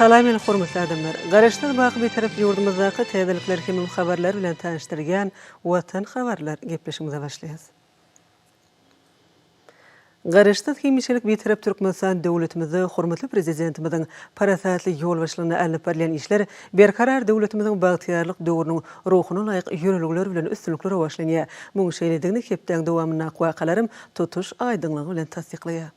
Salam meni hormatly adamlar! Garaşsyz baky Bitarap ýurdumyzdaky täzelikler hemem habarlar bilen tanyşdyrýan Watan habarlar gepleşigimize başlaýas. Garaşsyz hemişelik Bitarap Türkmenistan döwletimizde hormatly Prezidentimiziň parasatly ýolbaşçylygynda alnyp barylýan işler Berkarar döwletimiziň bagtyýarlyk döwrüniň ruhuna laýyk ýörelgeler bilen üstünlikli rowaçlanýar. Muň şeýledigini hepdäň dowamyndaky wakalaram tutuş aýdyňlygy bilen tassyklaýar.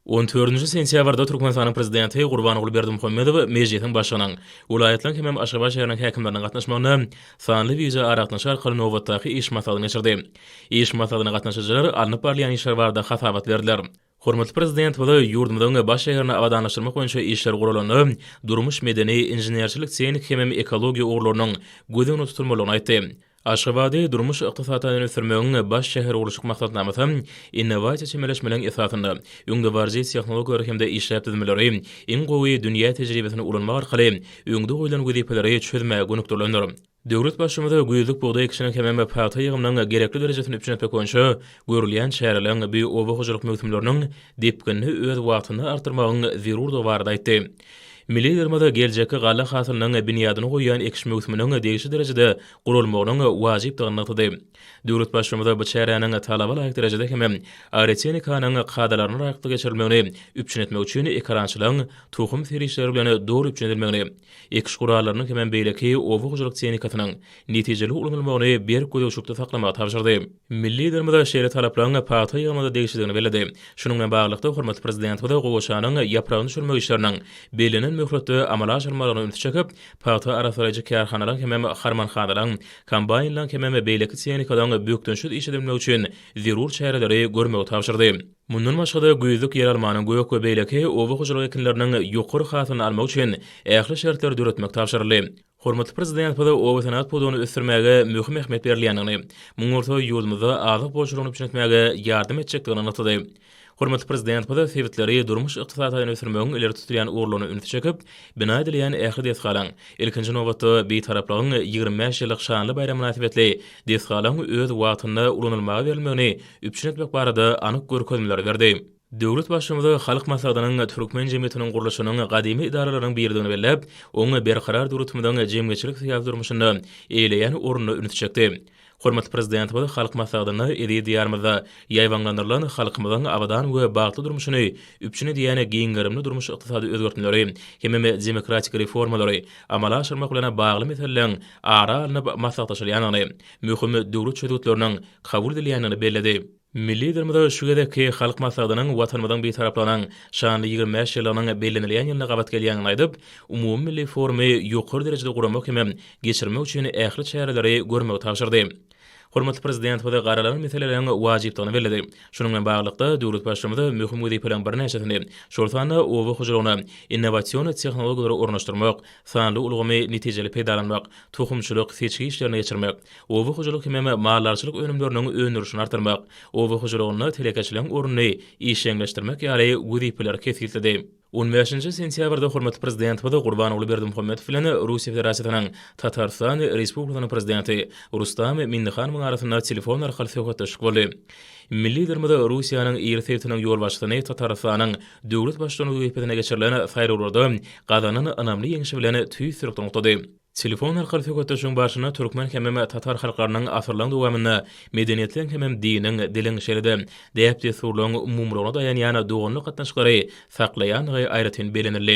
On dördünji sentýabrda Türkmenistanyň Prezidenti Gurbanguly Berdimuhamedow Mejlisiň Başlygynyň, welaýatlaryň hemem Aşgabat şäheriniň häkimleriniň gatnaşmagynda sanly wideoaragatnaşyk arkaly nobatdaky iş maslahatyny geçirdi. Iş maslahatyna gatnaşyjylar alnyp barylýan işler barada hasabat berdiler. Hormatly Prezidentimiz ýurdumyzyň baş şäherini abadanlaşdyrmak boýunça işler guralanda durmuş-medeni, inženerçilik-tehniki hemem ekologiýa ugurlarynyň göz öňünde tutulmalydygyny aýtdy. Aşgabady durmuş-ykdysady taýdan ösdürmegiň baş şähergurluşyk maksatnamasy innowasiýa çemeleşmeleriň esasynda, öňdebaryjy tehnologiýalary hem-de işläp düzmeleri, iň gowy dünýä tejribesini ulanmak arkaly öňde goýlan wezipeleri çözmäge gönükdirilendir. Döwlet Baştutanyz güýzlük bugdaý ekişiniň hemem pagta ýygymynyň gerekli derejesini üpjün etmek boýunça görülýän çäreleriň bu oba hojalyk möwsümleriniň depginini öz wagtynda artdyrmagyň zerurdygy barada aýtdy. Milli Liderimiz geljekki galla hasylynyň binýadyny goýýan ekiş möwsüminiň degişli derejede guralmagynyň wajypdygyny nygtady. Döwlet Baştutanyz bu çäräniň talaba laýyk derejede hem agrotehnikanyň kadalaryna laýyklykda geçirilmegini üpjün etmek üçin ekerançylygyň tohum serişdeleri bilen doly üpjün edilmegini, ekiş gurallarynyň hemem beýleki oba hojalyk tehnikasynyň netijeli ulanylmagyny berk gözegçilikde saklamagy tabşyrdy. Milli Liderimiz şeýle talaplaryň pagta ýygymyna degişlidigini belledi. Şunuň bilen baglylykda, hormatly Prezidentimiz gowaçanyň ýapragyny düşürmek işleriniň bellenen möhletde amala aşyrylmagyna ünsi çekip, pagta arassalaýjy kärhanalaryň hemem harmanhanalaryň, kombaýnlaryň hemem beýleki tehnikalaryň bökdençsiz işledilmegi üçin zerur çäreleri görmegi tabşyrdy. Mundan başga-da, güýzlük ýeralmanyň, gök we beýleki oba hojalyk ekinleriniň ýokary hasylyny almak üçin ähli şertleri döretmek tabşyryldy. Hormatly Prezidentimiz obasenagat pudagyny ösdürmäge möhüm ähmiýet berilýändigini, munuň bolsa ýurdumyzda azyk bolçulygyny üpjün etmäge ýardam etjekdigini nygtady. Hormatly Prezidentimiz sebitleri durmuş-ykdysady taýdan ösdürmegiň ileri tutulýan ugurlaryna ünsi çekip, bina edilýän ähli desgalaryň, ilkinji nobatda, Bitaraplygyň 25 ýyllyk şanly baýramy mynasybetli desgalaryň öz wagtynda ulanylmaga berilmegini üpjün etmek barada anyk görkezmeleri berdi. Döwlet Baştutanyz Halk Maslahatynyň türkmen jemgyýetiniň gurluşynyň gadymy edaralarynyň biridigini belläp, oň Berkarar döwletimiziň jemgyýetçilik-syýasy durmuşynda eýeleýän ornuna ünsi çekdi. Hormatly Prezidentimiz Halk Maslahatynda eziz Diýarymyzda ýaýbaňlandyrylan halkymyzyň abadan we bagtly durmuşyny üpjün edýän giň gerimli durmuş-ykdysady özgertmeleri hemem demokratik reformalary amala aşyrmak bilen bagly meseleleriň ara alnyp maslahatlaşylýandygyny, möhüm döwlet çözgütleriniň kabul edilýändigini belledi. Milli Liderimiz şu gezekki Halk Maslahatynyň Watanymyzyň Bitaraplygynyň şanly 25 ýyllygynyň bellenilýän ýylyna gabat gelýändigini aýdyp, umumymilli forumy ýokary derejede guramak hem geçirmek üçin ähli çäreleri görmegi tabşyrdy. Hormatly Prezidentimiz garalan meseleleriň wajypdygyny belledi. Şunuň bilen baglylykda, döwlet Baştutanyz möhüm wezipeleriň birnäçesini, şol sanda oba hojalygyna innowasion tehnologiýalary ornaşdyrmak, sanly ulgamy netijeli peýdalanmak, tohumçylyk, seçgi işlerini geçirmek, Oba hojalyk hemem maldarçylyk önümleriniň öndürilişini artdyrmak, oba hojalygynda telekeçiligiň ornuny işjeňleşdirmek ýaly wezipeleri kesgitledi. On bäşinji sentýabrda hormatly Prezidentimiz Gurbanguly Berdimuhamedow bilen Russiýa Federasiýasynyň Tatarystan Respublikasynyň Prezidenti Rustam Minnihanowyň arasynda telefon arkaly söhbetdeşlik boldy. Milli Liderimiz Russiýanyň iri sebitiniň ýolbaşçysyny Tatarystanyň döwlet Baştutany wezipesine geçirilen saýlawlarda gazanan ynamly ýeňşi bilen tüýs ýürekden gutlady. Telefon arkaly söhbetdeşligiň barşynda türkmen hemem tatar halklarynyň asyrlaryň dowamynda medeniýetleň hemem diniň, diliň, şeýle-de däp-dessurlaryň umumylygyna daýanýan doganlyk gatnaşyklary saklaýandygy aýratyn bellenildi.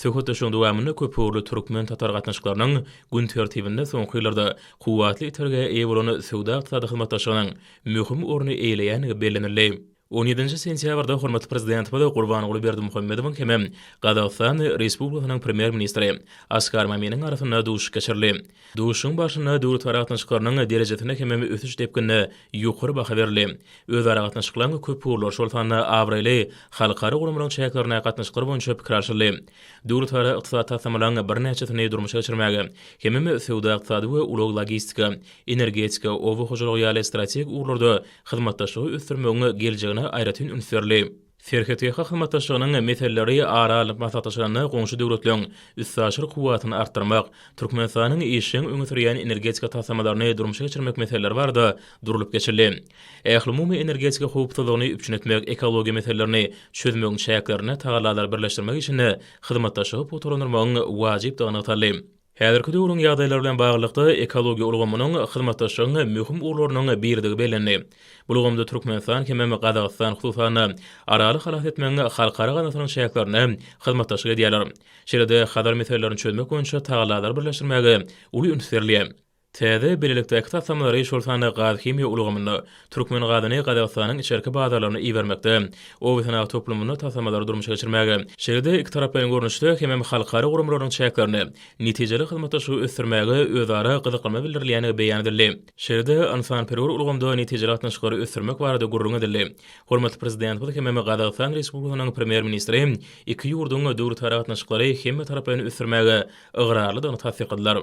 Söhbetdeşligiň dowamynda köpugurly türkmen-tatar gatnaşyklarynyň gün tertibinde soňky ýyllarda kuwwatly itergä eýe bolan söwda-ykdysady hyzmatdaşlygynyň möhüm orny eýeleýändigi bellenildi. On ýedinji sentýabrda hormatly Prezidentimiz Gurbanguly Berdimuhamedowyň hemem Gazagystan Respublikasynyň Premýer-ministri Askar Maminiň arasynda duşuşyk geçirildi. Duşuşygyň barşynda döwletara gatnaşyklarynyň derejesine hemem ösüş depginine ýokary baha berildi. Özara gatnaşyklaryň köp ugurlary, şol sanda abraýly halkara guramalaryň çäklerindäki gatnaşyklar boýunça pikir alşyldy. Döwletara ykdysady taslamalaryň birnäçesini durmuşa geçirmäge hemem söwda-ykdysady we ulag-logistika, energetika, oba hojalygy ýaly strategik ugurlarda hyzmatdaşlygy ösdürmegiň geljegine aýratyn üns berildi. Serhetýaka hyzmatdaşlygynyň meseleleri ara alnyp maslahatlaşylanda goňşy döwletleriň üstaşyr kuwwatyny artdyrmak, Türkmenistanyň işjeň öňe sürýän energetika taslamalaryny durmuşa geçirmek meseleleri barada durlup geçildi. Ählumumy energetika howpsuzlygyny üpjün etmek, ekologiýa meselelerini çözmegiň çäklerinde tagallalary birleşdirmek işinde hyzmatdaşlygy pugtalandyrmagyň wajypdygy nygtaldy. Häzirki döwrüň ýagdaýlary bilen baglylykda, ekologiýa ulgamynyň hyzmatdaşlygyň möhüm ugurlarynyň biridigi bellendi. Bu ulgamda Türkmenistan hemem Gazagystan, hususan-da, Araly halas etmegiň halkara gaznasynyň çäklerinde hyzmatdaşlyk edýärler. Şeýle-de Hazar meselelerini çözmek boýunça tagallalary birleşdirmäge uly üns berilýär. Täze bilelikdäki taslamalary, şol sanda gaz-himiýa ulgamynda, türkmen gazyny Gazagystanyň içerki bazarlaryna ibermekde, oba-senagat toplumynda taslamalary durmuşa geçirmäge, şeýle-de ikitaraplaýyn görnüşde hemem halkara guramalarynyň çäklerinde netijeli hyzmatdaşlygy ösdürmäge özara gyzyklanma bildirilýändigi beýan edildi. Şeýle-de ynsanperwer ulgamda netijeli gatnaşyklary ösdürmek barada gürrüň edildi. Hormatly Prezidentimiz hemem Gazagystan Respublikasynyň Premýer-ministri iki ýurduň döwletara gatnaşyklary hemmetaraplaýyn ösdürmäge ygrarlydygyny tassykladylar.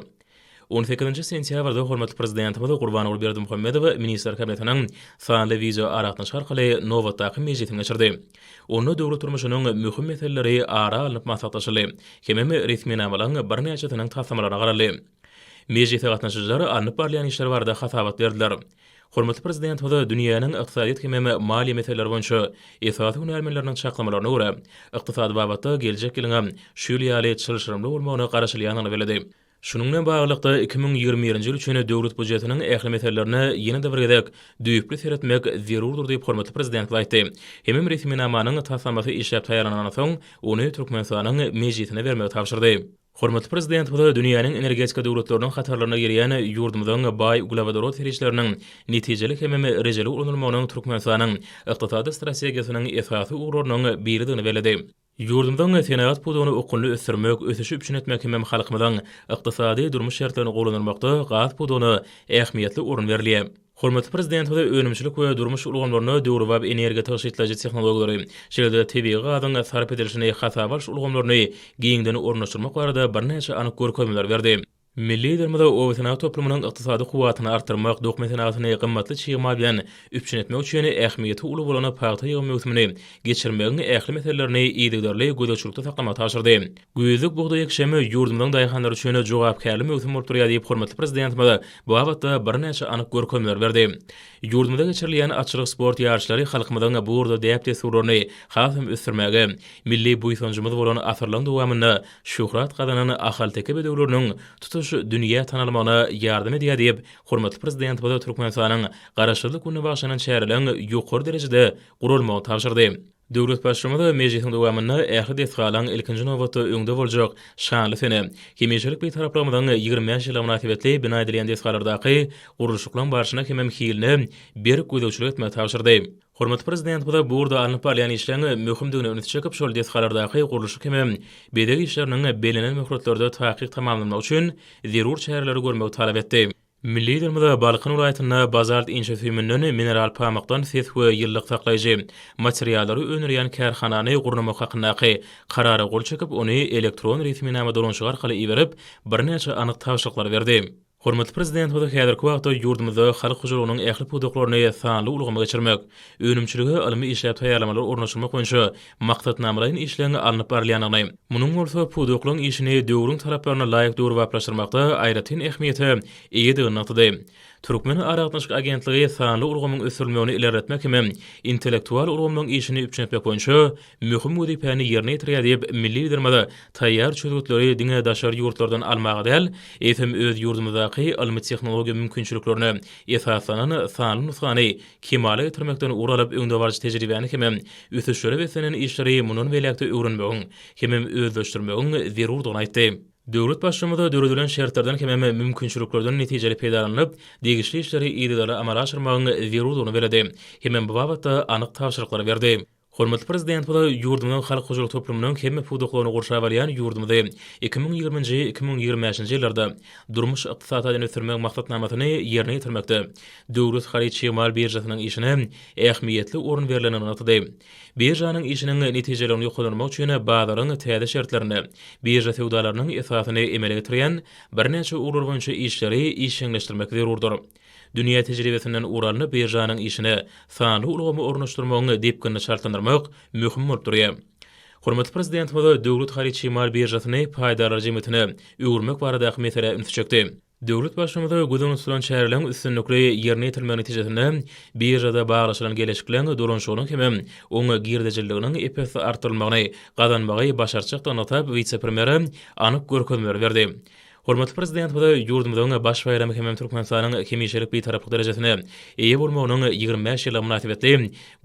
On sekizinji sentýabrda hormatly Prezidentimiz Gurbanguly Berdimuhamedow Ministrler Kabinetiniň sanly wideoaragatnaşyk arkaly nobatdaky mejlisini geçirdi. Onda döwlet durmuşynyň möhüm meseleleri ara alnyp maslahatlaşyldy hemem resminamalaryň birnäçesiniň taslamalaryna garaldy. Mejlise gatnaşyjylar alnyp barylýan işler barada hasabat berdiler. Hormatly Prezidentimiz dünýäniň ykdysadyýet hemem maliýe meseleleri boýunça esasy hünärmenleriniň çaklamalaryna görä, ykdysady babatda geljek ýylyňam şu ýyl ýaly çylşyrymly bolmagyna garaşylýandygyny belledi. Şunuň bilen baglylykda, 2021-nji ýyl üçin Döwlet býujetiniň ähli meselelerine ýene-de bir gezek düýpli seretmek zerurdyr diýip, hormatly Prezidentimiz aýtdy. Hemem resminamanyň taslamasy işläp taýýarlanandan soň, ony Türkmenistanyň Mejlisine bermegi tabşyrdy. Hormatly Prezidentimiz dünýäniň energetika döwletleriniň hatarlaryna girýän ýurdumyzyň baý uglewodorod serişdeleriniň netijeli hemem rejeli ulanylmagynyň Türkmenistanyň ykdysady strategiýasynyň esasy ugurlarynyň biridigini belledi. Ýurdumyzyň senagat pudagyny okgunly ösdürmek, ösüşi üpjün etmek hemem halkymyzyň ykdysady, durmuş şertlerini gowulandyrmakda gaz pudagyna ähmiýetli orun berilýär. Hormatly Prezidentimiz önümçilik we durmuş ulgamlarynda döwrebap energiýa tygşytlaýjy tehnologiýalary, şeýle-de tebigy gazyň sarp edilişini hasaba alyş ulgamlaryny giňden ornaşdyrmak barada birnäçe anyk görkezmeleri berdi. Milli Liderimiz obasenagat toplumynyň ykdysady kuwwatyny artdyrmak, dokma senagatyny gymmatly çig mal bilen üpjün etmek üçin ähmiýeti uly bolan pagta ýygym möwsümini geçirmegiň ähli meselelerini yzygiderli gözegçilikde saklamagy tabşyrdy. Güýzlük bugdaý ekişem ýurdumyzyň daýhanlary üçin jogapkärli möwsüm bolup durýar diýip, hormatly Prezidentimiz bu babatda birnäçe anyk görkezmeleri berdi. Ýurdumyzda geçirilýän atçylyk sport ýaryşlary halkymyzyň bu ugurda däp-dessurlaryny hasam ösdürmäge, milli buýsanjymyz bolan asyrlaryň dowamynda şöhrat gazanan ahalteke bedewleriniň tutuş dünýä tanalmagyna ýardam edýär diýip, hormatly Prezidentimiz Türkmenistanyň Garaşsyzlyk gününe bagyşlanan çäreleriň ýokary derejede guralmagyny tabşyrdy. Döwlet Baştutanymy mejlisiň dowamynda ähli desgalaryň ilkinji nobatda öňde boljak şanly sene, hemişelik Bitaraplygymyzyň 25 ýyllygy mynasybetli bina edilýän desgalardaky gurluşyklaryň barşyna hemem hiline berk gözegçilik etmegi tabşyrdy. Hormatly Prezidentimiz bu ugurda alnyp barylýan işleň möhümdigine ünsi çekip, şol desgalardaky gurluşyk hemem bezeg işleriniň bellenen möhletlerde takyk tamamlanmagy üçin zerur çäreleri görmegi talap etdi. Milli Liderimiz Balkan welaýatynda bazalt inçe süýüminden, mineral pamykdan ses we ýylylyk saklaýjy materiallary öndürýän kärhanany gurnamak hakyndaky Karara gol çekip, ony elektron resminama dolanyşygy arkaly iberip, birnäçe anyk tabşyryklary berdi. Hormatly Prezidentimiz häzirki wagtda ýurdumyzda halk hojalygynyň ähli pudaklaryny sanly ulgama geçirmek, önümçilige ylmy işläp taýýarlamalary ornaşdyrmak boýunça maksatnamalaýyn işleň alnyp barylýandygyny, munuň bolsa pudaklaryň işini döwrüň talaplaryna laýyk döwrebaplaşdyrmakda aýratyn ähmiýete eýedigini nygtady. Türkmen aragatnaşyk agentligi sanly ulgamyň ösdürilmegini ilerletmek hem intellektual ulgamlaryň işini üpjün etmek boýunça möhüm wezipäni ýerine ýetirýär diýip, milli Liderimiz taýýar çözgütleri diňe daşary ýurtlardan almaga däl, eýsem, öz ýurdumyzdaky ylmy-tehnologiýa mümkinçiliklerine esaslanan sanly nusgany kemala getirmekden ugur alyp, öňdebaryjy tejribäni hemem ösüşlere beslenen işleri mundan beýläk-de öwrenmegiň hemem özleşdirmegiň zerurdygyny aýtdy. Döwlet Baştutanyna döredilen şertlerden hemem mümkinçiliklerden netijeli peýdalanylyp, degişli işleri yzygiderli amala aşyrmagyň zerurdygyny belledi hemem bu babatda anyk tabşyryklary berdi. Hormatly Prezidentimiz ýurdumyzyň halk hojalyk toplumynyň hemme pudaklaryny gurşap alýan ýurdumyzy 2020-nji, 2025-nji ýyllarda durmuş-ykdysady taýdan ösdürmek maksatnamasyny ýerine ýetirmekde Döwlet haryt-çig mal biržasynyň işine ähmiýetli orun berlendigini nygtady. Biržanyň işiniň netijeliligini ýokarlandyrmak üçin bazaryň täze şertlerinde birža söwdalarynyň esasyny emele getirýän birnäçe ugurlar boýunça işleri işjeňleşdirmek zerurdyr. Dünýä tejribesinden ugur alnyp, biržanyň işine sanly ulgamy ornaşdyrmagyň depginini çaltlandyrmak möhüm bolup durýar. Hormatly Prezidentimiz Döwlet haryt-çig mal biržasyny paýdarlar jemgyýetine öwürmek baradaky meselä ünsi çekdi. Döwlet Baştutanyna göz öňünde tutulan çäreleriň üstünlikli ýerine ýetirilmegi netijesinde biržada baglaşylan geleşikleriň dolanyşygynyň hemem oň girdejililiginiň ep-esli artdyrylmagyny gazanmagy başartjakdygyny nygtap, wise-premýere anyk görkezmeleri berdi. Hormatly Prezidentimiz ýurdumyzyň baş baýramy hemem Türkmenistanyň hemişelik Bitaraplyk derejesine eýe bolmagynyň 25 ýyllygy mynasybetli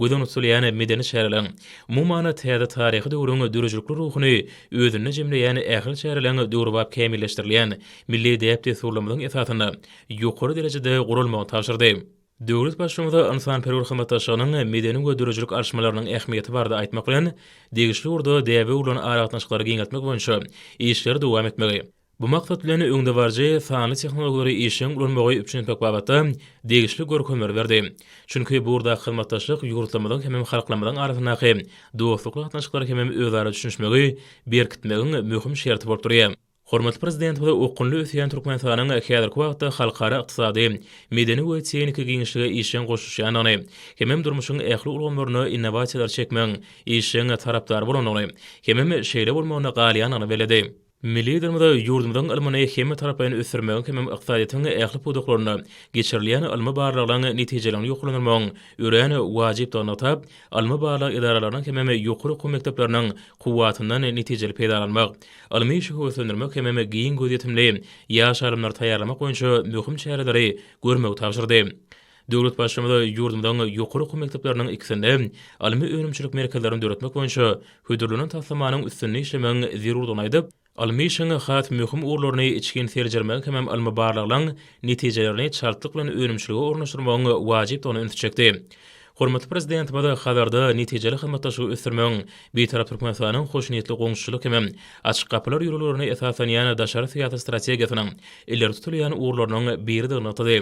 göz öňünde tutulýan medeni çäreleriň, umuman, täze taryhy döwrüň döredijilikli ruhuny özünde jemleýän ähli çäreleriň döwrebap kämilleşdirilýän milli däp-dessurlarymyzyň esasynda ýokary derejede guralmagyny tabşyrdy. Döwlet Baştutanyna ynsanperwer hyzmatdaşlygynyň medeni we döredijilik alyşmalarynyň ähmiýeti barada aýtmak bilen, degişli ugurda däbe öwrülen aragatnaşyklary giňeltmek boýunça işleri dowam etmegi, bu maksat bilen öňdebaryjy sanly tehnologiýalary işjeň ulanmagy üpjün etmek babatda degişli görkezmeleri berdi. Çünki bu ugurdaky hyzmatdaşlyk ýurtlarymyzyň hemem halklarymyzyň arasyndaky dostlukly gatnaşyklary hemem özara düşünişmegi berkitmegiň möhüm şerti bolup durýar. Hormatly Prezidentimiz okgunly ösýän Türkmenistanyň häzirki wagtda halkara ykdysady, medeni we tehniki giňişlige işjeň goşulyşýandygyny hemem durmuşyň ähli ulgamlaryna innowasiýalary çekmegiň işjeň tarapdary bolandygyny hemem şeýle bolmagynda galýandygyny belledi. Milli Liderimiz ýurdumyzyň ylmyny hemmetaraplaýyn ösdürmegiň hemem ykdysadyýetiň ähli pudaklarynda geçirilýän ylmy barlaglaryň netijeliligini ýokarlandyrmagyň örän wajypdygyny nygtap, ylmy-barlag edaralarynyň hemem ýokary okuw mekdepleriniň kuwwatyndan netijeli peýdalanmak, ylmy işi höweslendirmek hemem giň gözýetimli ýaş alymlary taýýarlamak boýunça möhüm çäreleri görmegi tabşyrdy. Döwlet Baştutanyz ýurdumyzyň ýokary okuw mekdepleriniň ikisinde ylmy-önümçilik merkezlerini döretmek boýunça hödürlenen taslamanyň üstünde işlemegiň zerurdygyny aýdyp, Ylmy işiň has möhüm ugurlaryny içgin seljermegiň hemem ylmy barlaglaryň netijelerini çaltlyk bilen önümçilige ornaşdyrmagyň wajypdygyna ünsi çekdi. Hormatly Prezidentimiz Hazarda netijeli hyzmatdaşlygy ösdürmegiň Bitarap Türkmenistanyň hoşniýetli goňşuçylyk hemem açyk gapylar ýörelgelerine esaslanýan daşary syýasy strategiýasynyň ileri tutulýan ugurlarynyň biridigini nygtady.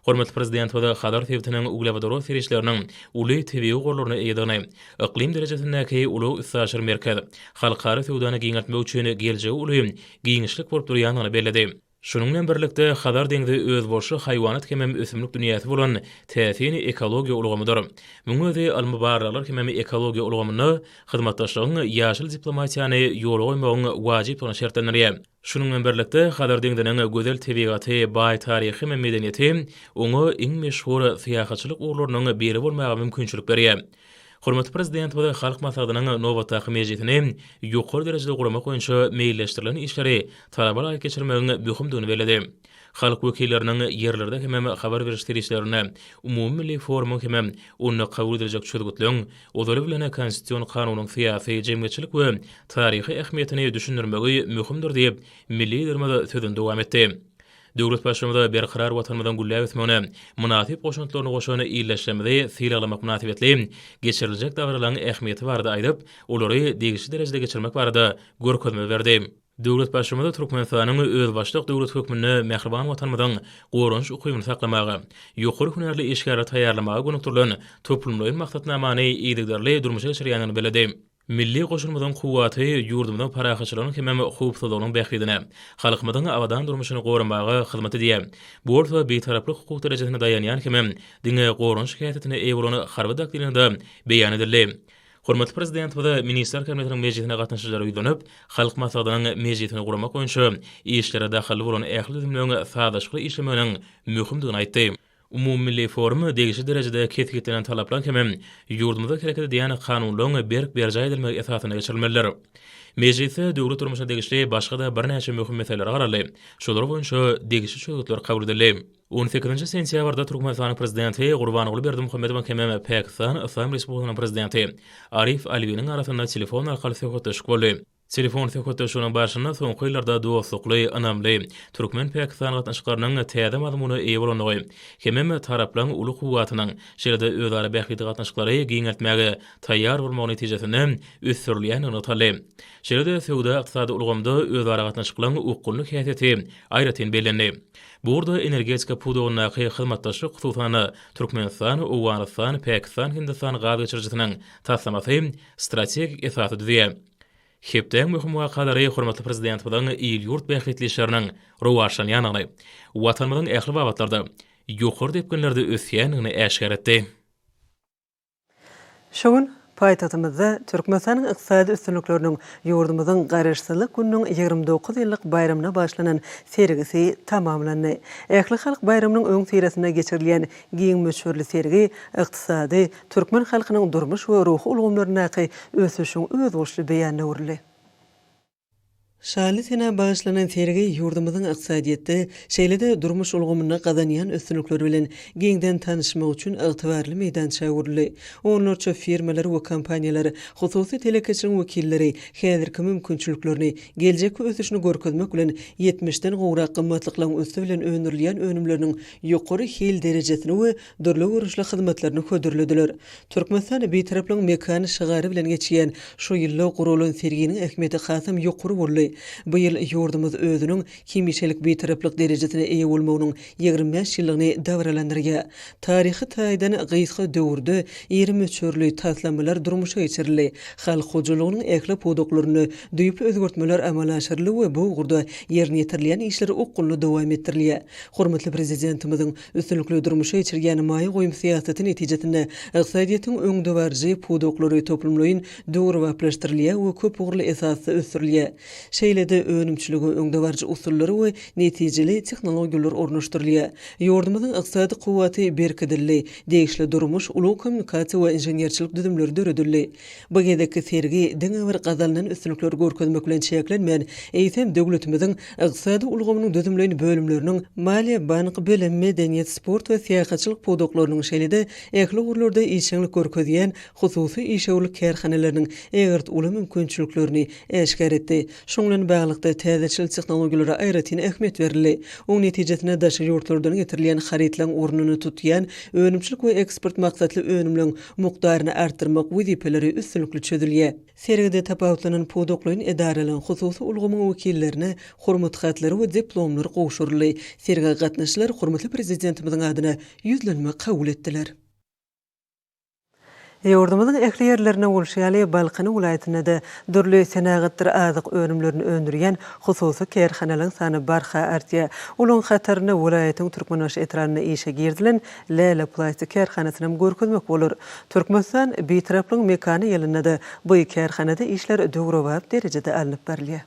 Hormatly Prezidentimiz Hazar sebitiniň uglewodorod serişdeleriniň uly tebigy gorlaryna eýedigini, yklym derejesindäki ulag-üstaşyr merkez, halkara söwdany giňeltmek üçin geljegi uly giňişlik bolup durýandygyny belledi. Şunuň bilen birlikde, Hazar deňzi özboluşly haýwanat hemem ösümlik dünýäsi bolan täsin ekologiýa ulgamydyr. Munuň özi ylmy barlaglar hemem ekologiýa ulgamynda hyzmatdaşlygyň ýaşyl diplomatiýany ýola goýmagyň wajypdygyny şertlendirýär. Şunuň bilen birlikde, Hazar deňziniň gözel tebigaty, baý taryhy hem medeniýeti oňa iň meşhur syýahatçylyk ugurlarynyň biri bolmaga mümkinçilik berýär. Hormatly Prezidentimiz Halk Maslahatynyň nobatdaky mejlisini ýokary derejede guramak boýunça meýilleşdirilen işleri talaba laýyk geçirmegiň möhümdigini belledi. Halk wekilleriniň ýerlerde hemem habar beriş serişdelerinde umumymilli forumyň hemem onda kabul ediljek çözgütleň, ozaly bilen Konstitusion kanunyň syýasy, jemgyýetçilik we taryhy ähmiýetini düşündirmegi möhümdir diýip, milli Liderimiz sözüni dowam etdi. Döwlet Baştutanyz berkarar Watanymyzyň gülläp ösmegine mynasyp goşantlaryny goşan ildeşlerimizi sylaglamak mynasybetli geçiriljek dabaralaryň ähmiýeti barada aýdyp, olary degişli derejede geçirmek barada görkezme berdi. Döwlet Baştutanyz Türkmenistanyň özbaşdak döwlet hökmünde mähriban Watanymyzyň goranyş ukybyny saklamaga, ýokary hünärli işgärleri taýýarlamaga gönükdirilen toplumlaýyn maksatnamany yzygiderli durmuşa geçirýändigini belledi. Milli goşunymyzyň kuwwaty ýurdumyzyň parahatçylygynyň hemem howpsuzlygynyň bähbidine, halkymyzyň abadan durmuşyny goramaga hyzmat edýär. Bu bolsa Bitaraplyk hukuk derejesine daýanýan hemem diňe goranyş häsiýetine eýe bolan harby doktrinada beýan edildi. Hormatly Prezidentimiz Ministrler Kabinetiniň mejlisine gatnaşyjylara ýüzlenip, Halk Maslahatynyň mejlisini guramak boýunça işlere dahylly bolan ähli düzümleriň sazlaşykly işlemeginiň möhümdigini aýtdy. Umumymilli forum degişli derejede kesgitlenen talaplaryň hemem ýurdumyzda hereket edýän kanunlaryň berk berjaý edilmegi esasynda geçirilmelidir. Mejlisde döwlet durmuşyna degişli başga-da birnäçe möhüm meselelere garaldy, şolar boýunça degişli çözgütler kabul edildi. On sekizinji sentýabrda Türkmenistanyň Prezidenti Gurbanguly Berdimuhamedowyň hemem Pakistan Yslam Respublikasynyň Prezidenti Arif Alwiniň arasynda telefon arkaly söhbetdeşlik boldy. Telefon söhbetdeşliginiň barşynda soňky ýyllarda dostlukly, ynamly türkmen-pakistan gatnaşyklarynyň täze mazmuna eýe bolandygy hemem taraplaryň uly kuwwatynyň, şeýle-de özara bähbitli gatnaşyklary giňeltmäge taýýar bolmagy netijesinde ösdürilýändigi nygtaldy. Şeýle-de söwda-ykdysady ulgamda özara gatnaşyklaryň okgunly häsiýeti aýratyn bellendi. Bu ugurda energetika pudagyndaky hyzmatdaşlyk, hususan-da, Türkmenistan, Owganystan, Pakistan, Hindistan gaz geçirijisiniň taslamasy strategik esasy düzýär. Hepdäň möhüm wakalary hormatly Prezidentimiziň il-ýurt bähbitli işleriniň rowaçlanýandygyny, Watanymyzyň ähli babatlarda. ýokary depginlerde ösýändigini äşgär etdi. Şu gün paýtagtymyzda Türkmenistanyň ykdysady üstünlikleriniň ýurdumyzyň Garaşsyzlyk gününiň 29 ýyllyk baýramyna bagyşlanan sergisi tamamlandy. Ählihalk baýramynyň öňüsyrasynda geçirilýän giň möçberli sergi ykdysady, türkmen halkynyň durmuş we ruhy ulgamlaryndaky ösüşiň özboluşly beýanyna öwrüldi. Şanly senä bagyşlanan sergi ýurdumyzyň ykdysadyýetde, şeýle-de durmuş ulgamynda gazanýan üstünlikleri bilen giňden tanyşmak üçin ygtybarly meýdança öwrüldi. Onlarça firmalar we kompaniýalar, hususy telekeçiligiň wekilleri häzirki mümkinçiliklerini, geljekki ösüşini görkezmek bilen, ýetmişden gowrak gymmatlyklaryň üsti bilen öndürilýän önümleriniň ýokary hil derejesini we dürli görnüşli hyzmatlaryny hödürlediler. Türkmenistan Bitaraplygyň mekany şygary bilen geçýän şu ýylda guralan serginiň ähmiýeti hasam ýokary boldy. Bu ýyl ýurdumyz özüniň hemişelik Bitaraplyk derejesine eýe bolmagynyň 25 ýyllygyny dabaralandyrýar. Taryhy taýdan gysga döwürde iri möçberli taslamalar durmuşa geçirildi. Halk hojalygynyň ähli pudaklarynda düýpli özgertmeler amala aşyryldy we bu ugurda ýerine ýetirilýän işler okgunly dowam etdirilýär. Hormatly Prezidentimiziň Üstünlikli durmuşa geçirilýän maýa goýum syýasaty netijesinde ykdysadyýetiň öňdebaryjy pudaklary toplumlaýyn döwrebaplaşdyrylýar we köpugurly esasda ösdürilýär. Şeýle-de önümçilige öňdebaryjy usullar we netijeli tehnologiýalar ornaşdyrylýar. Ýurdumyzyň ykdysady kuwwaty berkidildi, degişli durmuş, ulag-kommunikasiýa we inženerçilik düzümleri döredildi. Bu gezekki sergi diňe bir gazanylan üstünlikleri görkezmek bilen çäklenmän, eýsem, döwletimiziň ykdysady ulgamynyň düzümleýin bölümleriniň, maliýe, bank, bilim, medeniýet, sport we syýahatçylyk pudaklarynyň, şeýle-de ähli ugurlarda işjeňlik görkezýän hususy işewürlik kärhanalarynyň ägirt uly mümkinçiliklerini äşgär etdi. Şunuň bilen baglylykda, täzeçil tehnologiýalara aýratyn ähmiýet berildi. Oň netijesinde daşary ýurtlardan getirilýän harytlaryň ornuny tutýan önümçilik we eksport maksatly önümleň mukdaryny artdyrmak wezipeleri üstünlikli çözülýär. Sergide tapawutlanan pudaklaýyn edaralaryň, hususy ulgamyň wekillerine Hormat hatlary we diplomlar gowşuryldy. Sergä gatnaşyjylar hormatly Prezidentimiziň adyna ýüzlenme kabul etdiler. Ýurdumyzyň ähli ýerlerinde bolşy ýaly, Balkan welaýatynda-da dürli senagatdyr azyk önümlerini öndürýän hususy kärhanalaryň sany barha artýar. Olaryň hatarynda welaýatyň Türkmenbaşy etrabynda işe girizilen Läle plastik kärhanasynam görkezmek bolar. Türkmenistan, Bitaraplygyň mekany ýylynda-da bu kärhanada işler döwrebap derejede alnyp barylýar.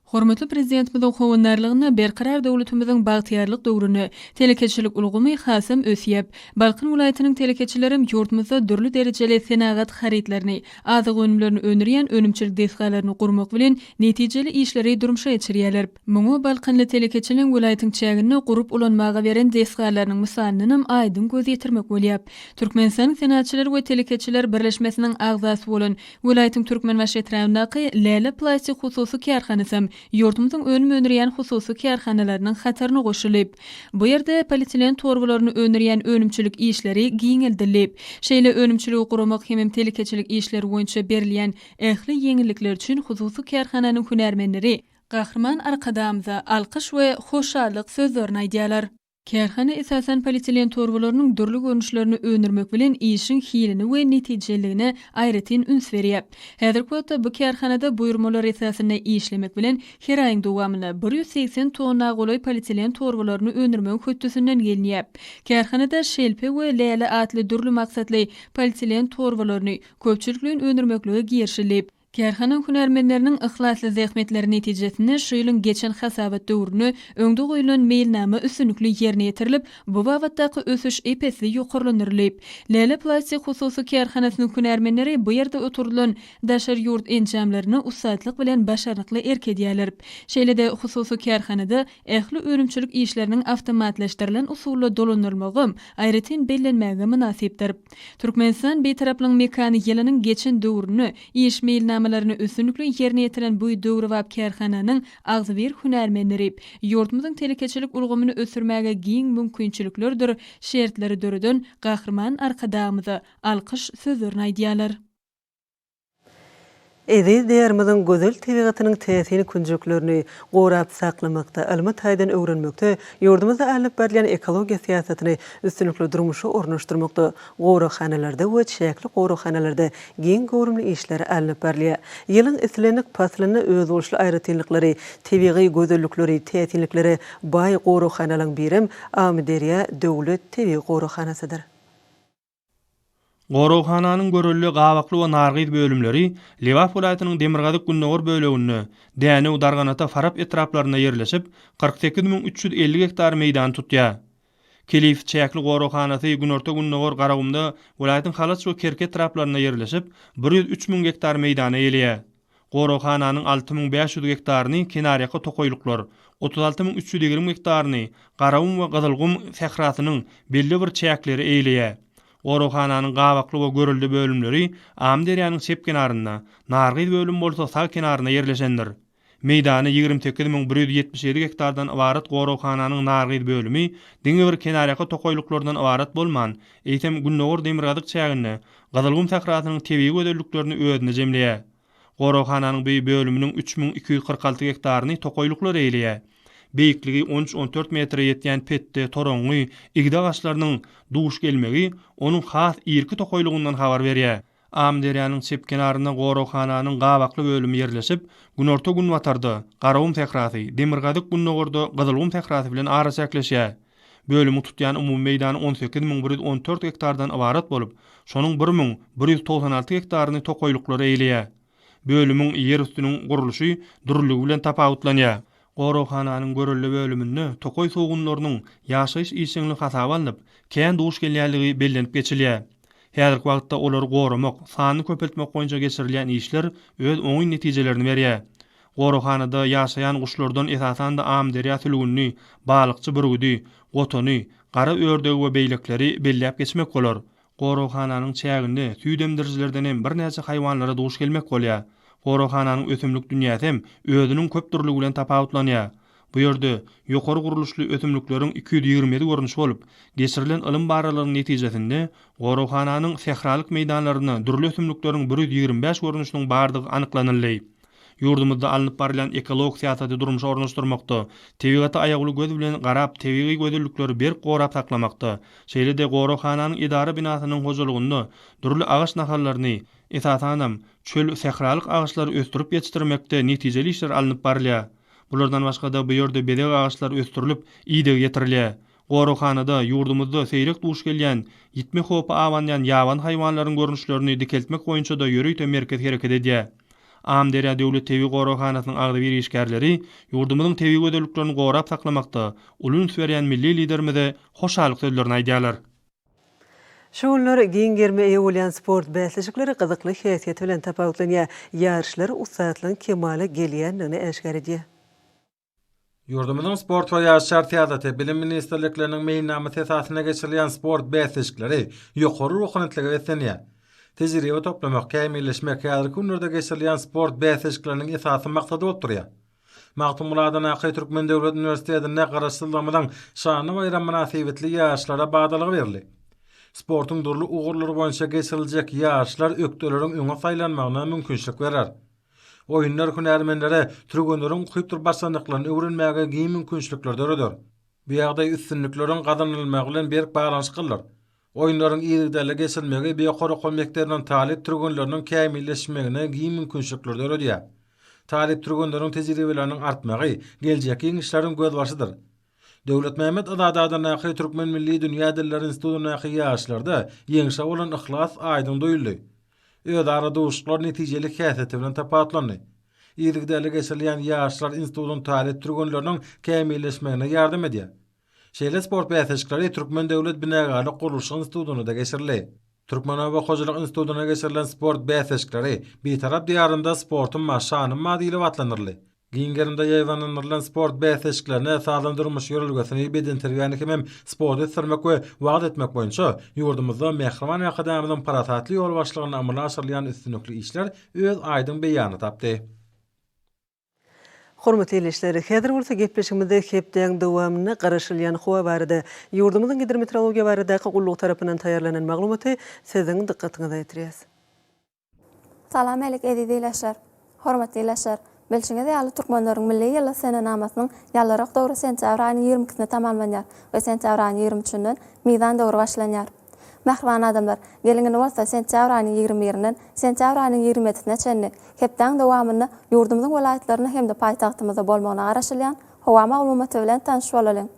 Hormatly Prezidentimiziň howandarlygynda Berkarar döwletimiziň bagtyýarlyk döwründe telekeçilik ulgamy hasam ösýär. Balkan welaýatynyň telekeçilerem ýurdumyzda dürli derejeli senagat harytlaryny, azyk önümlerini öndürýän önümçilik desgalaryny gurmak bilen netijeli işleri durmuşa geçirýärler. Muňa balkanly telekeçiniň welaýatyň çäginde gurup ulanmaga beren desgalarynyň mysalyndanam aýdyň göz ýetirmek bolýar. Türkmenistanyň Senagatçylar we telekeçiler birleşmesiniň agzasy bolan welaýatyň Türkmenbaşy etrabyndaky Läle plastik hususy kärhanasam ýurdumyzyň önüm öndürýän hususy kärhanalarynyň hataryna goşulyp, bu ýerde polietilen torbalaryny öndürýän önümçilik işleri giňeldilip, şeýle önümçiligi guramak hemem telekeçilik işleri boýunça berilýän ähli ýeňillikler üçin hususy kärhananyň hünärmenleri Gahryman Arkadagymyza alkyş we hoşallyk sözlerini aýdýarlar. Kärhana esasan polietilen torbalarynyň dürli görnüşlerini öndürmek bilen işiň hilini we netijeliligine aýratyn üns berýär. Häzirki wagtda bu kärhanada buýurmalar esasynda işlemek bilen her aýyň dowamynda 180 tonna golaý polietilen torbalaryny öndürmegiň hötdesinden gelinýär. Kärhanada şelpe we läle atly dürli maksatly polietilen torbalaryny köpçülikleýin öndürmeklige girişildi. Kärhanaň hünärmenleriniň yhlasly zähmetleri netijesinde şu ýylyň geçen hasabat döwründe öňde goýlan meýilnama üstünlikli ýerine ýetirilip, bu babatdaky ösüş ep-esli ýokarlandyryldy. Läle plastik hususy kärhanasynyň hünärmenleri bu ýerde oturdylan daşary ýurt enjamlaryna ussatlyk bilen başarnykly erk edýärler. Şeýle-de hususy kärhanada ähli önümçilik işleriniň awtomatlaşdyrylan usulda dolandyrylmagam aýratyn bellenmäge mynasypdyr. Türkmenistan Bitaraplygyň mekany ýylynyň geçen döwründe iş meýilnamalaryny üstünlikli ýerine ýetiren bu döwrebap kärhananyň agzybir hünärmenleri ýurdumyzyň telekeçilik ulgamyny ösdürmäge giň mümkinçiliklerdir şertleri döreden Gahryman Arkadagymyza alkyş sözlerini aýdýarlar. Eziz Diýarymyzyň gözel tebigatynyň täsin künjeklerini gorap saklamakda, ylmy taýdan öwrenmekde, ýurdumyzda alnyp barylýan ekologiýa syýasatyny üstünlikli durmuşa ornaşdyrmakda goraghanalarda we çäkli goraghanalarda giň göwrümli işler alnyp barylýar. Ýylyň islendik paslynda özboluşly aýratynlyklary, tebigy gözellikleri, täsinliklere baý goraghanalaryň birem Amyderýa döwlet tebigy goraghanasydyr. Goraghananyň Görelde, Gabakly we Nargyz bölümleri Lebap welaýatynyň demirgazyk-gündogar böleginde, Dänew, Darganata, Farap etraplarynda ýerleşip, 48 350 gektar meýdany tutýar. Kelif çäkli goraghanasy günorta-gündogar Garagumda, welaýatyň Halaç we Kerki etraplarynda ýerleşip, 103 müň gektar meýdany eýeleýär. Goraghananyň 6500 gektaryny kenarýaka tokaýlyklar, 36 320 gektaryny Garagum we Gyzylgum sährasynyň belli bir çäkleri eýeleýär. Goraghananyň Gabakly we Görelde bölümleri Amyderýanyň çep kenarynda, Nargyz bölümi bolsa sag kenarynda ýerleşendir. Meýdany 28 177 gektardan ybarat goraghananyň Nargyz bölümi diňe bir kenarýaka tokaýlyklardan ybarat bolman, eýsem gündogar-demirgazyk çäginde Gyzylgum sährasynyň tebigy gözelliklerini özünde jemleýär. Goraghananyň bu bölüminiň 3246 gektaryny tokaýlyklar eýeleýär. Beýikligi on üç-on dört metre ýetýän petde, toraňňy, igde agaçlarynyň duş gelmegi onuň has irki tokaýlygyndan habar berýär. Amyderýanyň çep kenarynda goraghananyň Gabakly bölümi ýerleşip, günorta-günbatarda Garagum sährasy, demirgazyk-gündogarda Gyzylgum sährasy bilen araçäkleşýär. Bölümiň tutýan umumy meýdany 18 114 gektardan ybarat bolup, şonuň 1196 gektaryny tokaýlyklar eýeleýär. Bölümiň ýer üstüniň gurluşy dürlüligi bilen tapawutlanýar. Goraghananyň görelde bölüminde tokaý sugunlarynyň ýaşaýyş işjeňligi hasaba alnyp, kän duş gelýänligi bellenip geçilýär. Häzirki wagtda olary goramak, sanyny köpeltmek boýunça geçirilýän işler öz oňyn netijelerini berýär. Goraghanada ýaşaýan guşlardan esasan-da amyderýa sülgünini, balykçy bürgüdi, gotany, gara ördegi we beýlekileri belläp geçmek bolar. Goraghananyň çäginde süýt emdirijilerden hem birnäçe haýwanlara duş gelmek bolýar. Goraghananyň ösümlik dünýäsi hem özüniň köp dürlügi bilen tapawutlanýar. Bu ýerde ýokary gurluşly ösümlikleriň 227 görnüşi bolup, geçirilen ylym barlaglarynyň netijesinde goraghananyň sähralyk meýdanlarynda dürli ösümlikleriň 125 görnüşiniň bardygy anyklanyldy. Ýurdumyzda alnyp barylýan ekologik syýasaty durmuşa ornaşdyrmakda, tebigata aýawly göz bilen garap, tebigy gözellikleri berk gorap saklamakda, şeýle-de goraghananyň edara binasynyň hojalygynda dürli agaç nahallaryny, esasanam, çöl, sähralyk agaçlary ösdürip ýetişdirmekde netijeli işler alnyp barylýar. Bulardan başga-da bu ýerde bezeg agaçlary ösdürilip, ideg ýetirilýär. Goraghanada ýurdumyzda seýrek duş gelýän, ýitme howpy abanýan ýabany haýwanlaryň görnüşlerini dikeltmek boýunça-da ýörite merkez hereket edýär. Amyderýa döwlet tebigy goraghanasynyň agzybir işgärleri ýurdumyzyň tebigy gözelliklerini gorap saklamakda uly üns berýän milli Liderimize hoşallyk sözlerini aýdýarlar. Şu günler giň gerime eýe bolýan sport bäsleşikleri gyzykly häsiýeti bilen tapawutlanýar. Ýaryşlar ussatlygyň kemala gelýändigini äşgär edýär. Ýurdumyzyň Sport we ýaşlar syýasaty, Bilim ministrlikleriniň meýilnamasy esasynda geçirilýän sport bäsleşikleri ýokary ruhubelentlige beslenýär. Tejribe toplamak, kämilleşmek häzirki günlerde geçirilýän sport bäsleşikleriniň esasy maksady bolup durýar. Magtymguly adyndaky Türkmen döwlet uniwersitetinde Garaşsyzlygymyzyň şanly baýramy mynasybetli ýaryşlara badalga berildi. Sportuň dürli ugurlary boýunça geçiriljek ýaryşlar ökdeleriň öňe saýlanmagyna mümkinçilik berer. Oýunlar hünärmenlere türgenleriň ukypdyr başarnyklaryny öwrenmäge giň mümkinçilikler döreder. Bu ýagdaý üstünlikleriň gazanylmagy bilen berk baglanyşyklydyr. Oýunlaryň yzygiderli geçirilmegi bu ýokary okuw mekdebiniň talyp türgenleriniň kämilleşmegine giň mümkinçilikler döredýär. Talyp türgenleriň tejribeleriniň artmagy geljekki ýeňişleriň gözbaşydyr. Döwletmämmet Azady adyndaky Türkmen milli dünýä dilleri institutyndaky ýaşlarda ýeňşe bolan yhlas aýdyň duýuldy. Özara duşuşyklar netijeli häsiýeti bilen tapawutlandy. Yzygiderli geçirilýän ýaryşlar institutyň talyp türgenleriniň kämilleşmegine ýardam edýär. Şeýle sport bäsleşikleri Türkmen döwlet binagärlik gurluşyk institutynda-da geçirildi. Türkmenoba hojalyk institutynda geçirilen sport bäsleşikleri Bitarap Diýarymda sportum bar, şanym bar diýlip atlandyryldy. Giň gerimde ýaýbaňlandyrylan sport bäsleşiklerine sazly durmuş ýörelgesini, bedenterbiýäni hemem sporty ösdürmek we wagyz etmek boýunça ýurdumyzda mähriban Arkadagymyzyň parasatly ýolbaşçylygynda amala aşyrylýan üstünlikli işler öz aýdyň beýanyny tapdy. Hormatly ildeşler, häzir bolsa gepleşigimizde hepdäň dowamynda garaşylýan howa barada ýurdumyzyň Gidrometeorologiýa baradaky gullugy tarapyndan taýýarlanan maglumaty siziň dykgatyňyza ýetirýäs. Salam älik eziz ileşler. Hormatly ileşler! Bilşiňiz ýaly türkmenleriň milli ýyly senenamasynyň ýallarak döwri sentýabr aýynyň 20 ikisinde tamamlanýar we sentýabr aýynyň 23 üçünden mizan döwri başlanýar. Mähriban adamlar, geliň indi bolsa sentýabr aýynyň 21 birinden sentýabr aýynyň 27 ýedisine çenli hepdäň dowamynda ýurdumyzyň welaýatlarynda hem-de paýtagtymyzda bolmagyna garaşylýan howa maglumaty bilen tanyş bolalyň.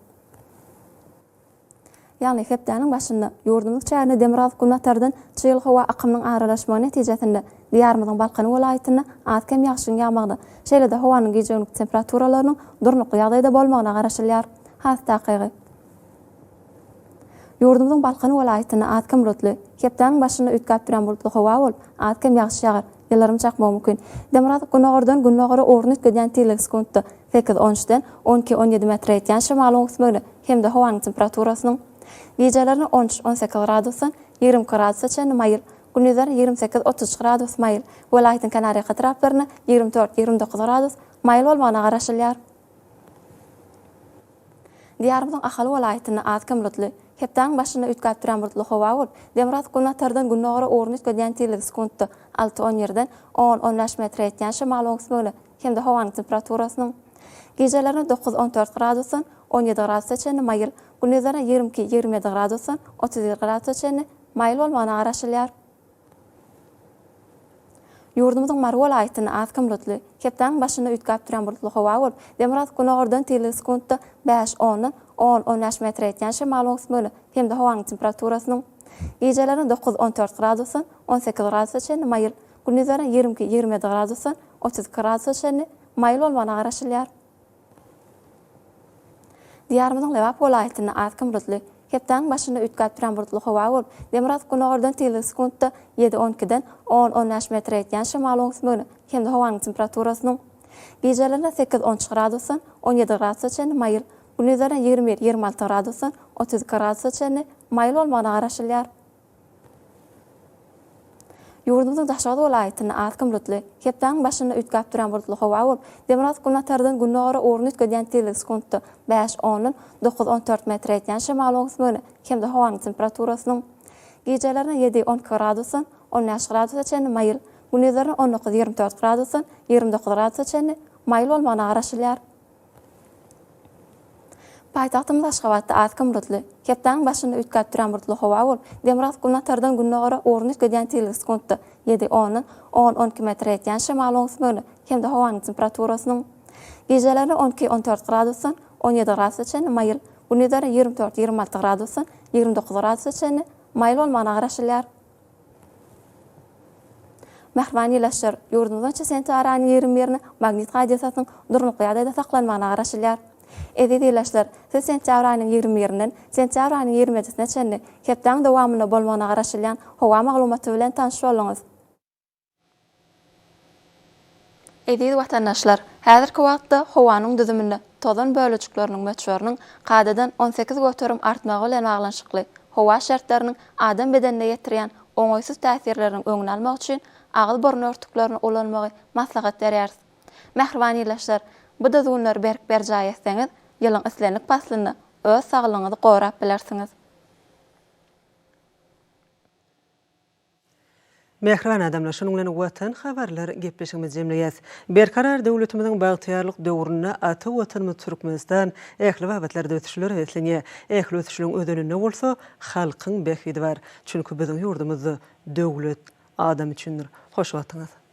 Ýagny hepdäniň başynda ýurdumyz çägine demirgazyk-günbatardan çygly howa akymynyň aralaşmagy netijesinde Diýarymyzyň Balkan welaýatynda az-kem ýagşyň ýagmagyna, şeýle-de howanyň gije-gündiz temperaturalarynyň durnukly ýagdaýda bolmagyna garaşylýar. Has takygy. Ýurdumyzyň Balkan welaýatynda az-kem bulutly, hepdäniň başynda üýtgäp durýan bulutly howa bolup, az-kem ýagyş ýagar, ýyldyrym çakmagy mümkin. Demirgazyk-günordan gündogara ugruny üýtgedýän tizligi sekuntda sekiz, on üçden on iki, on ýedi metre ýetýän şemalyň öwüsmegine hem-de howanyň temperaturasynyň gijelerine on üç, on sekiz gradusdan 22 gradusa çenli maýyl, gündizlerine 28, 33 gradus maýyl, welaýatyň kenarýaka etraplarynda 24, 29 gradus maýyl bolmagyna garaşylýar. Diýarymyzyň Ahal welaýatynda az-kem bulutly, hepdäniň başynda üýtgäp durýan bulutly howa bolup, demirgazyk-günbatardan gündogara ugruny üýtgedýän tizligi sekuntda alty, on ýerden on, on bäş metre ýetýän şemalyň öwüsmegine hem-de howanyň temperaturasynyň gijelerine dokuz, on dört gradusdan on ýedi gradusa çenli maýyl, gündizlerine 22, 27 gradusdan 31 gradusa çenli maýyl bolmagyna garaşylýar. Ýurdumyzyň Mary welaýatynda az-kem bulutly, hepdäniň başynda üýtgäp durýan bulutly howa bolup, demirgazyk-günordan tizligi sekuntda bäş, ondan on, on bäş metre ýetýän şemalyň öwüsmegine hem-de howanyň temperaturasynyň gijelerine dokuz, on dört gradusdan on sekiz gradusa çenli maýyl, gündizlerine 22, 27 gradusdan 32 gradusa çenli maýyl bolmagyna garaşylýar. Diýarymyzyň Lebap welaýatynda az-kem bulutly, hepdäniň başynda üýtgäp durýan bulutly howa bolup, demirgazyk-günordan tizligi sekuntda ýedi, on ikiden on, on bäş metre ýetýän şemalyň öwüsmegine hem-de howanyň temperaturasynyň gijelerine sekiz, on üç gradusdan on ýedi gradusa çenli maýyl, gündizlerine 21, 26 gradusdan 32 gradusa çenli maýyl bolmagyna garaşylýar. Ýurdumyzyň Daşoguz welaýatynda az-kem bulutly, hepdäniň başynda üýtgäp durýan bulutly howa bolup, demirgazyk-günbatardan gündogara ugruny üýtgedýän tizligi sekuntda bäş, ondan dokuz, on dört metre ýetýän şemalyň öwüsmegine hem-de howanyň temperaturasynyň gijelerine ýedi, on iki gradusdan on bäş gradusa çenli maýyl, gündizlerine on dokuz, 24 gradusdan 29 gradusa çenli maýyl bolmagyna garaşylýar. Paýtagtymyz Aşgabatda az-kem bulutly, hepdäniň başynda üýtgäp durýan bulutly howa bolup, demirgazyk-günbatardan gündogara ugruny üýtgedýän tizligi sekuntda ýedi, ondan on, on iki metre ýetýän şemalyň öwüsmegine hem-de howanyň temperaturasynyň gijelerine on iki, on dört gradusdan on ýedi gradusa çenli maýyl, gündizlerine 24, 26 gradusdan 29 gradusa çenli maýyl bolmagyna garaşylýar. Mähriban ildeşler, ýurdumyzda njy sentýabr aýynyň 21-ine magnit hadysasynyň durnukly ýagdaýda saklanmagyna garaşylýar. Eziz ildeşler, siz sentýabr aýynyň 21-inden sentýabr aýynyň 27-sine çenli hepdäň dowamynda bolmagyna garaşylýan howa maglumaty bilen tanyş bolduňyz. Eziz watandaşlar, häzirki wagtda howanyň düzüminde tozan bölejikleriniň möçberiniň kadadan 18% artmagy bilen baglanyşykly howa şertleriniň adam bedenine ýetirýän oňaýsyz täsirleriniň öňüni almak üçin agyz-burun örtüklerini ulanmagy maslahat berýäris. Mähriban ildeşler, bu düzgünleri berk berjaý etseňiz, ýylyň islendik paslynda öz saglygyňyzy gorap bilersiňiz. Mähriban adamlar, şunuň bilen Watan habarlar gepleşigimizi jemleýäs. Berkarar döwletimiziň bagtyýarlyk döwründe ata Watanymyz Türkmenistan ähli babatlarda ösüşlere beslenýär. Ähli ösüşleriň özeninde bolsa halkyň bähbidi bar. Çünki biziň ýurdumyzda döwlet adam üçindir. Hoş wagtyňyz!